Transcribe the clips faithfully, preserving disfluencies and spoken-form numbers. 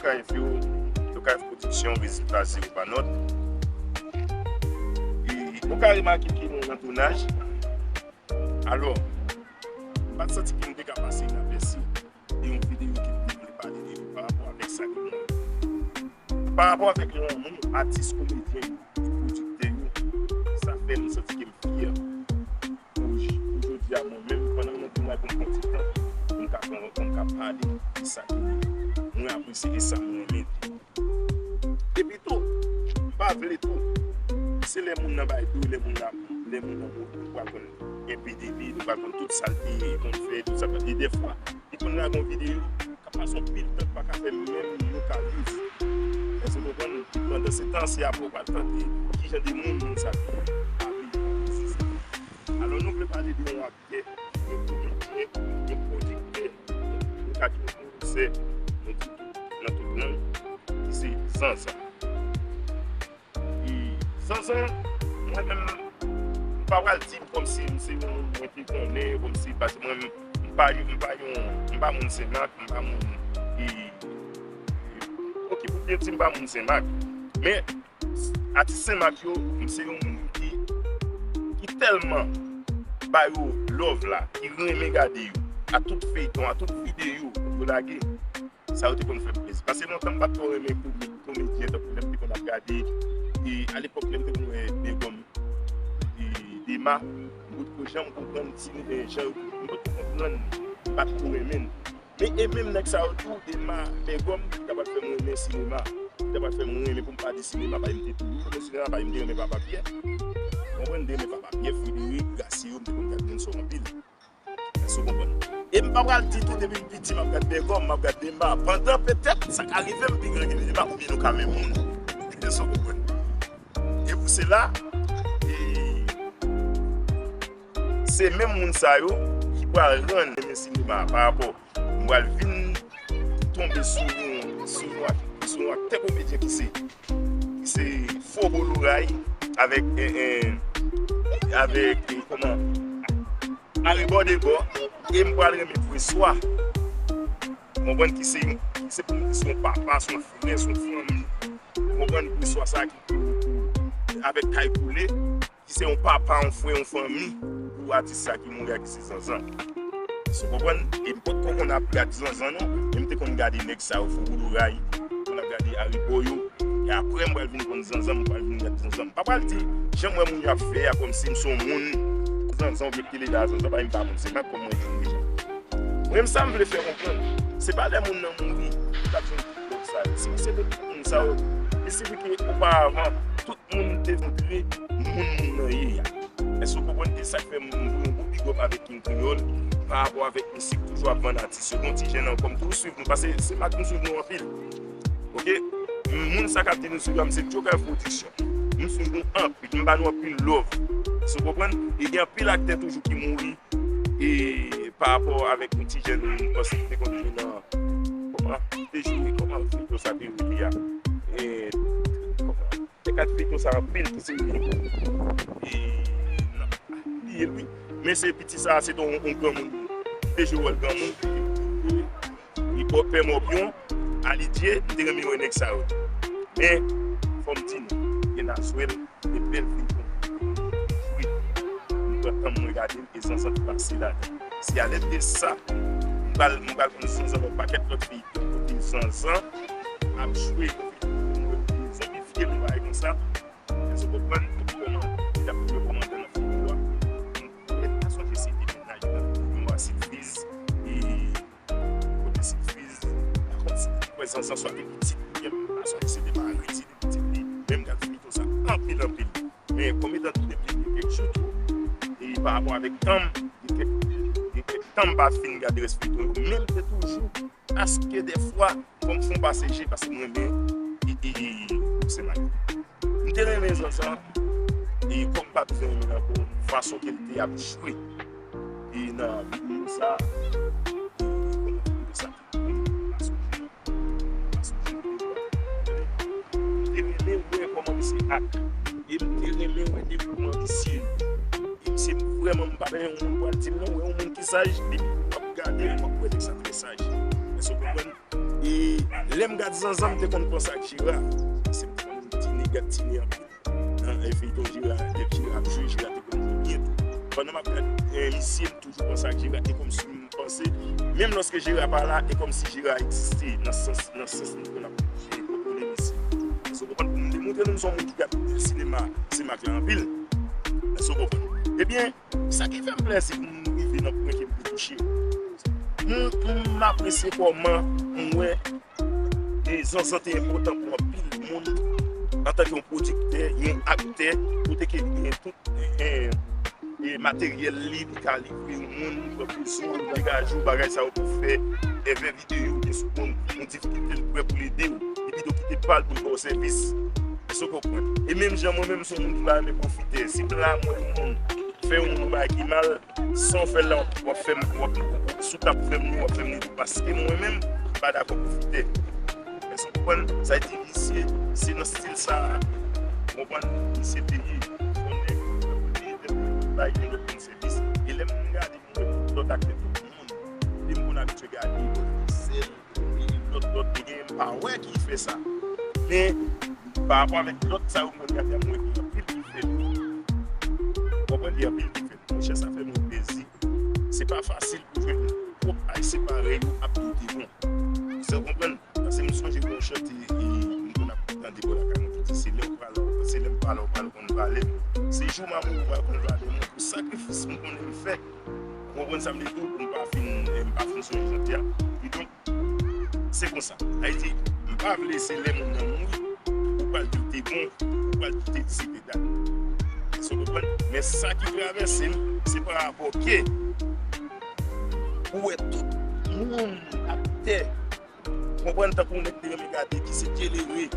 Kayef yo, yo Kayef Pwodiksyon, rezilta zewo pa nòt. E, ou ka remake ke nou nan tounaj. Alò, m pa t santi ke m te ka pase inapèsi de yon videyo ke m te vle pale de li pa rapò avèk sa ke m wè. Pa rapò avèk lanmou atis, komedyen yo e pwodiktè yo, sa fè m santi ke m fyè. Pou j-, pou jodi a, mwen menm, pandan mwen te la pou m pran ti tan, pou m ka pran, pou m ka pale de sa ke mwen apresye e sa mwen renmen tou. Epi tou, m pa vle tou, se lè moun nan bay dlo, lè moun nan, lè moun nan mouri, nou pral konn enpe de li, nou pral konn tout sa l te konn fè, tout sa l te fè. E dèfwa, li konn lage yon videyo k ap pase yon pil tan k pa ka fè menm yon kaliz. Èske w konprann? Pandan se tan, se apre w pral tande ki jan de moun moun sa te ye. Alò, nou vle pale de yon aktè, yon komedyen, yon pwodiktè, nou ka di yon pwodiktè, nou di nan tout lang, ki se Zanzan. E Zanzan, mwen menm, m pa pral di m kòmsi m se yon moun mwen te konnen, kòmsi, paske mwen menm, m pa, m pa yon, m pa moun Senmak, m pa moun, e, e, oke, pou byen di m pa moun Senmak. Men, atis Senmak yo, m se yon moun ki, ki tèlman ba yo love la, ki renmen gade yo, a tout feyton, a tout videyo yo lage. Sa yo te konn fè m plezi. Paske lontan m pa t twò renmen komik, komedyen, tankou lè m te konn ap gade, e alepòk lè m te konn wè Bègòm, e Dema, m potko janm konprann ti, e, jan yo, m potko konprann, m pa t twò renmen l. Men e menm nèg sa yo tou, Dema, Bègòm, ki ta pral fè m renmen sinema, ki ta pral fè m renmen pou m pa di sinema, paske m te toujou renmen sinema, paske m te renmen Papa Pyè. Konprann, m te renmen Papa Pyè, Frederic, Gracie yo, m te konn gade moun sa yo anpil. Èske w konprann? E m pa pral di tou depi m piti m ap gad Bègòm, m ap gad Dema. Pandan petèt sa ka rive m pi gran ke Dema oubyen nou ka menm moun. Èske w konprann? E pou sela, e, se menm moun sa yo ki pral rann renmen sinema a pa rapò m pral vin tonbe sou yon, sou yon ak-, sou yon aktè komedyen ki se, ki se Fobo Loray avèk, e, e, avèk, e, kòman, Arebò Debò, e m pral renmen Preswa. Ou konprann ki se, ki se pou m ki se yon papa, se yon frè, se yon fanmi. Ou konprann Preswa sa ki pou, pou, avèk Kay Koule, ki se yon papa, yon frè, yon fanmi pou atis sa ki mouri a ki se Zanzan. Èske w konprann? E m potko konn ap gade Zanzan non, men m te konn gade nèg sa yo, Fobo Loray, m konn ap gade Arebò yo. E apre m pral vin konn Zanzan, m pral vin gade Zanzan. M pa pral di, jan m wè moun yo ap fè a, kòmsi m se yon moun Zanzan oubyen ki te leve a Zanzan, paske m pa moun Senmak kòm mwen di w deja. Mwen menm sa m vle fè konprann, se pa lè moun nan mouri, ou t ap jwenn tout lòt sa yo. Si se te tout moun sa yo, li sifi ke oparavan, tout moun te montre moun moun nan ye a. Èske w konprann? E sa k fè m voye yon gwo big up avèk King Kreyòl pa rapò avèk misye k toujou ap vann atis yo. Gon ti jèn ankò, m toujou swiv nou, paske se Mak m swiv nou anpil. Oke? Moun sa k ap di nou swiv la, m se Joker Production. M swiv nou anpil, m ba nou anpil love. Èske w konprann? E gen anpil aktè toujou ki mouri e pa rapò avèk yon ti jèn, m panse ki te konn jwe nan, kòman, te jwe, kòman feyton sa te rele a? E, kòman? Te gad feyton sa anpil ki se, e, nan, bliye l wi. Men se piti sa, se te yon, yon granmoun. Li te jwe wòl granmoun. Li pè Mòbyon, Alidye, m te renmen wè nèg sa yo. Men, fò m di nou, gen Nazwèl, de bèl feyton. Wi. M pran tan m mwen gade l, e Zanzan ki pase ladan. Se alèd de sa, m pral, m pral konn Zanzan nan yon pakèt lòt feyton. Kote Zanzan ap jwe, m wè zanmi fye l yon bagay konsa. Èske w konprann? Epi kòman, li t ap jwe kòmandan nan feyton an. M pa sonje se te mennaj nan feyton an, Silfiz. E kote Silfiz, pa kont si mwen Zanzan swa te pitit li, m pa sonje se te mari, se te pitit li. Men m gad feyton sa anpil, anpil. Men kòm etan tou depi gen kèk jou tou, e pa rapò avèk tan m, gen kèk, gen kèk tan m pa fin gade rès feyton yo, men m te toujou, paske dèfwa, fò m fè yon pase je, paske m renmen, e, e, e, se mari. M te renmen Zanzan, e kòm m pa bezwen renmen l ankò, fason ke l te ap jwe, e nan videyo sa, e kòman videyo sa te ye, m pa sonje non, m pa sonje videyo a. M te renmen wè kòman misye ak, e m te renmen wè devlopman misye. E misye vrèman, m pa gen yon moun pral di m non, wè yon moun ki saj, depi w ap gade, w ap wè nèg sa trè saj. Èske w konprann? E E lè m gad Zanzan, m te konn panse ak Jera. Paske m te konn tini, gad tini anpil. Nan, e, feyton Jera, lè Jera ap jwe, Jera te konn jwe byen tou. Pandan m ap gad, e, misye, m toujou panse ak Jera. E kòmsi m panse, menm lòske Jera pa la, e kòmsi Jera egziste nan sans, nan sans nou konn ap jwe, kontwole misye. Paske w konprann, pou m demontre nou m se yon moun ki gad sinema, sinema anpil. Èske w konprann? Ebyen, sa ki fè m plèzi pou m rive nan pwen ke m te touche. M, m apresye kòman m wè e Zanzan te enpòtan pou anpil moun antanke yon pwodiktè, yon aktè, kote ke li gen tout, e, e, e materyèl li, li ka livre yon moun, li pran pwezi w, li degaje w, bagay sa yo pou fè, e, fè videyo, gen sou konn yon difikilte, li prè pou l ede w. Epi tou kite pa l pou l ba w sèvis. Èske w konprann? E menm jan mwen menm, m se yon moun ki pa renmen pwofitè. Si m la, mwen, yon moun fè yon moun yon bagay ki mal, san w fè l la, w ap fè m, w ap, si w t ap fè m li, w ap fè m li tou, paske mwen menm, m pa dakò pwofitè. Èske w konprann? Sa vle di, misye, se nan stil sa a. Ou konprann? Misye te ye. Konnen, misye te bay yon lòt moun sèvis. E lè m gade, m wè lòt aktè, tout moun, e m konn abitye gade, Denzel, epi lòt, lòt, te gen, m pa wè ki fè sa. Men, pa rapò avèk lòt sa yo, m konn gade, m wè gen anpil ki fè l. Ou konprann? Gen anpil ki fè l. Monchè, sa fè mwen plezi. Se pa fasil pou jwenn twòp Ayisyen parèy ou ap dote bon. Sa w konprann? Paske m sonje gen yon chante, e, m konn ap tande bò lakay mwen ki di, se lè w pale, se lè m pale, w pale konn valè m. Se jou m a mouri, w pral konn valè mwen. Pou sakrifis m konnen m fè, w konprann sa m vle di w, pou m pa fin, e, m pa fin sonje chante a. Kidonk, se konsa. Sa vle di, m pa vle se lè moun nan mouri, ou pral di l te bon, ou pral di l te di se te dat. Èske w konprann? Men sa ki travèse m, se pa rapò ke ou wè tout moun, aktè, konprann, tankou nèg te renmen gade ki se Djelere.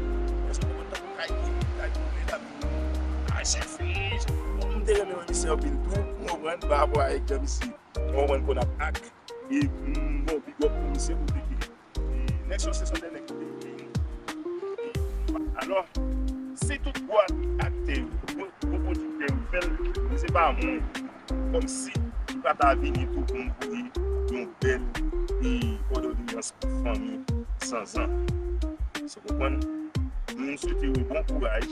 Èske w konprann, tankou Kay Kay Koule la, a Jefri, bon, m te renmen wè misye anpil tou, ou konprann, pa rapò avèk jan misye, ou konprann, konn ap ak. E, mm, bon, big up pou misye, kote ke, e, nèg sa se son de nèg ki te, alò, si tout bò aktè yo, gwo, gwo pwodiktè yo fè l, men se pa mwen. Kòmsi li pa ta vini tou pou m voye yon bèl, e, kondoleyans pou fanmi Zanzan. Sa w konprann? Nou swete yo bon kouraj.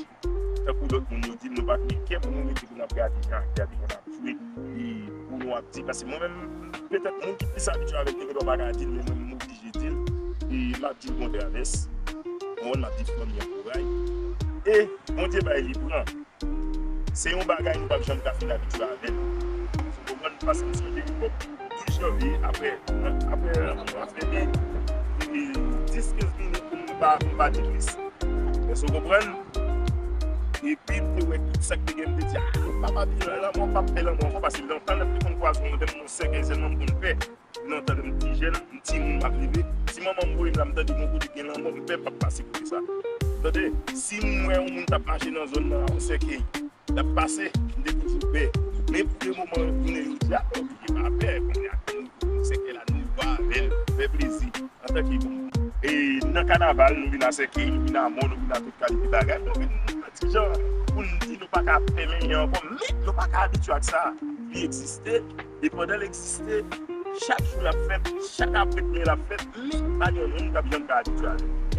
Tankou lòt moun yo di, nou pa gen kè pou nou mete pou n ap gade jan aktè a te konn ap jwe, e pou nou ap di, paske mwen menm, petèt moun ki plis abitye avè l, te gentan pa ka di l, men mwen menm, m oblije di l, e m ap di l bon travès, bon, m ap di fanmi an kouraj, e Bondye bay li pran. Se yon bagay nou p ap janm ka fin abitye avè l. Ou konprann? Paske m sonje epòk douz janvye, apre, apre, apre de, de, dis, kenz minit, m pa, m pa di plis. Èske w konprann? Epi m te wè tout sa k te gen, m te di, "Ah, papa, lanmò p ap bèl ankò," paske nan tan lè m te konn kwaze yon lè m nan sèkèy sèlman m konn pè. Nan tan lè m ti jèn, m timoun, m ap leve. Si manman m voye m la, m tande gon kote gen lanmò, m pè p ap pase kote sa. Tande, si m wè yon moun t ap mache nan zòn nan, yon sèkèy, l ap pase, m te toujou pè. Men pou le moman, jounen jodi a, m pa pè, kounye a, sèkèy la, nou va avè l, fè plezi. Antanke bon. E nan kanaval, nou vin a sèkèy, nou vin a mò, nou vin a tout kalite bagay. Nou vin nan ti jan pou n di nou pa ka fèmen li ankò, men nou pa ka abitye ak sa. Li egziste, e pandan l egziste, chak jou l ap fèt, chak apre demen l ap fèt, men pa gen yon moun k ap janm ka abitye avè l.